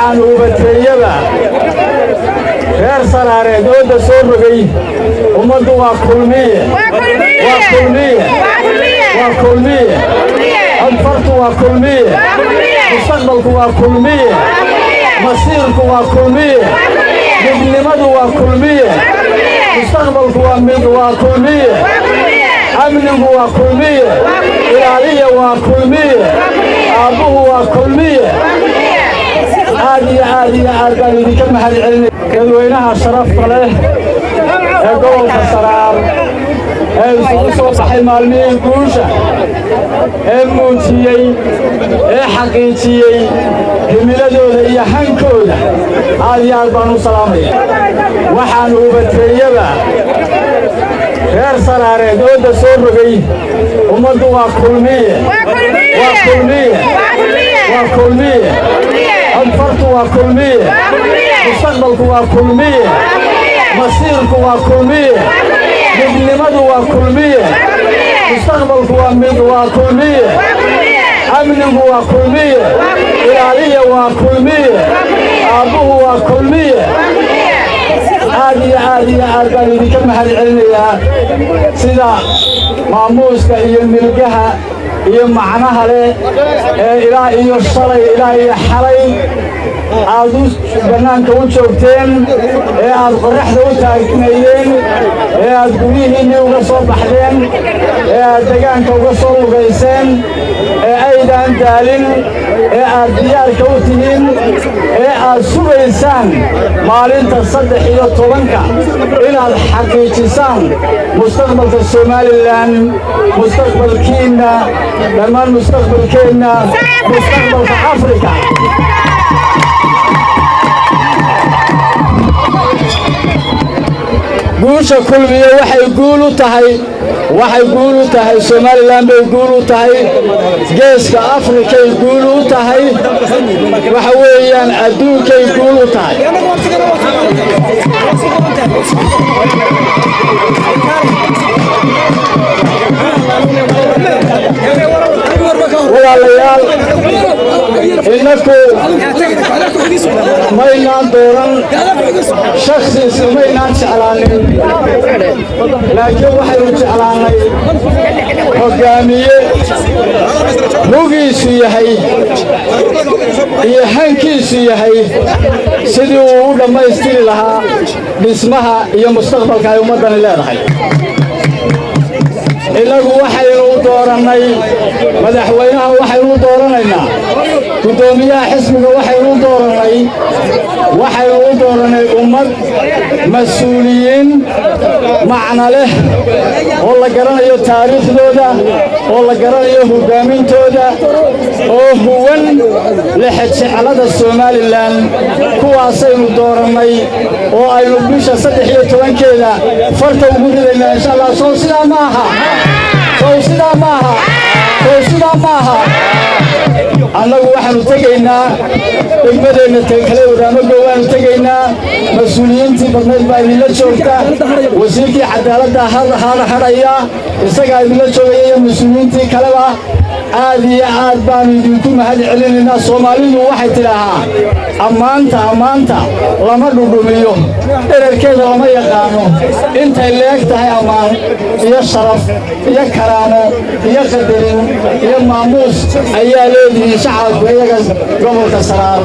Waxaan ubateeyaba reer Saraareed ooda soo rogay. Ummaddu waa Kulmiye, waa Kulmiye, waa Kulmiye. Anfartu waa Kulmiye, mustaqbalku waa Kulmiye, masiirku waa Kulmiye, midnimadu waa Kulmiye, mustaqbalku waa mid, waa Kulmiye, amnigu waa Kulmiye, ilaaliya waa Kulmiye, aabbuhu waa Kulmiye. Aad iyo aad iyo aad baan idinka mahad celinay dadweynaha sharafta leh ee gobolka Saraar ee isugu soo baxay maalmihii guusha, ee muujiyey, ee xaqiijiyey himiladooda iyo hankooda. Aad iyo aad baan u salaamaya. Waxaan ubateeyaba reer Saraareed ooda soo rogay. Ummaddu waa Kulmiye, waa Kulmiye, waa Kulmiye. Anfartu waa Kulmiye, mustaqbalku waa Kulmiye, masiirku waa Kulmiye, midnimadu waa Kulmiye, mustaqbalku waa mid, waa Kulmiye, amnigu waa Kulmiye, ilaaliya waa Kulmiye, aabbuhu waa Kulmiye. Aad iyo aad iyo aad baan idinka mahad celinayaa sida maamuuska iyo milgaha iyo macnaha leh ee ilaa iyo shalay, ilaa iyo xalay aad u bannaanka u joogteen, ee aad qorraxda u taagnaydeen, ee aad guryihiinnii uga soo baxdeen, ee aad degaanka uga soo lugayseen, ee aydaan daalin, ee aad diyaarka u tihiin, ee aad sugaysaan maalinta 13-ka inaad xaqiijisaan mustaqbalka Somalilan, mustaqbalkiinna, dhammaan mustaqbalkeenna, mustaqbalka Afrika. Guusha Kulmiye waxay guul u tahay, waxay guul u tahay Somalilan bay guul u tahay, geeska Afrikay guul u tahay, waxa weeyaan adduunkay guul u tahay. Walaalayaal, innaku maynaan dooran shaksiisi, maynaan jeclaanin, laakiin waxaynu jeclaannay hoggaamiye hugiisu yahay iyo hankiisu yahay sidii uu u dhammaystiri lahaa dhismaha iyo mustaqbalka ay ummaddani leedahay. Innagu waxaynu u doorannay madaxweynaha, waxaynu u dooranaynaa guddoomiyaha xisbiga, waxaynu u doorannay, waxaynu u doorannay ummad mas-uuliyiin macno leh oo la garanayo taariikhdooda, oo la garanayo hoggaamintooda, oo huwan lexejeclada Somalilan. Kuwaasaynu doorannay oo aynu bisha 13-keeda farta ugu ridaynaa, insha Allah. Sow sidaa ma aha? Sow sidaa ma aha? Sow sidaa ma aha? Annagu waxaannu tegaynaa degmadeenna kale, Wadaamago waannu tegaynaa. Mas-uuliyiintii badnayd baa idinla joogta, wasiirkii cadaaladda hadhaya isagaa idinla joogaya iyo mas-uuliyiintii kaleba. Aad iyo aad baannu idinku mahad celinaynaa. Soomaalidu waxay tidhaahaa, ammaanta, ammaanta lama dhudhumiyo, dherarkeeda lama yaqaano. Intay leeg tahay ammaan iyo sharaf iyo karaamo iyo qadarin iyo maamuus ayaa leedihiin shacabka iyaga gobolka Saraar.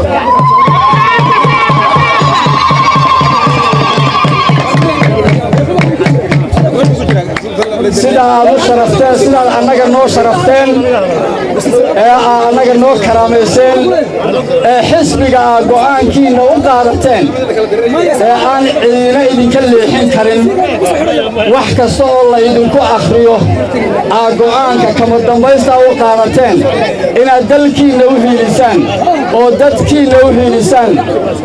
Sida aad u sharafteen, sidaad annaga noo sharafteen, ee aad annaga noo karaamayseen, ee xisbiga aad go'aankiinna u qaadateen, ee aan ciidina idinka leexin karin, wax kasta oo laydinku akhriyo aad go'aanka kama dambaystaa u qaadateen inaad dalkiinna u hiilisaan oo dadkiinna u hiilisaan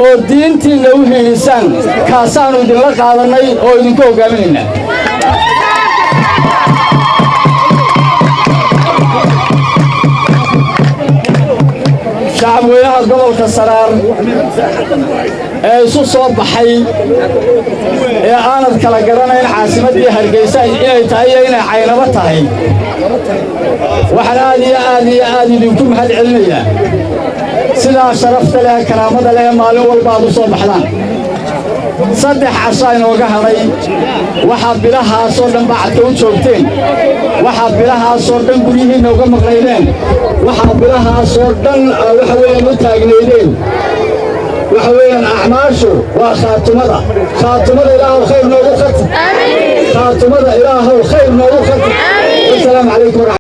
oo diintiinna u hiilisaan, kaasaannu idinla qaadannay oo idinku hoggaaminaynaa. Shacabweynaha gobolka Saraar ee isu soo baxay ee aanad kala garanayn caasimaddii Hargeysa inay tahay iyo inay Caynabo tahay, waxaan aad iyo aad iyo aad idinku mahad celinayaa Sidaa sharafta leh, karaamada leh, maalin walba aad u soo baxdaan. 3 cashaa inooga hadhay. Waxaad bilahaasoo dhan bacadka u joogteen, waxaad bilahaasoo dhan guryihiinna uga maqnaydeen, waxaad bilahaasoo dhan waxa weeyaan u taagnaydeen, waxa weeyaan acmaashu waa khaatumada. Khaatumada Ilaahow khayr noogu khatim. Khaatumada Ilaahow khayr noogu khatim. Wasalaamu calaykum.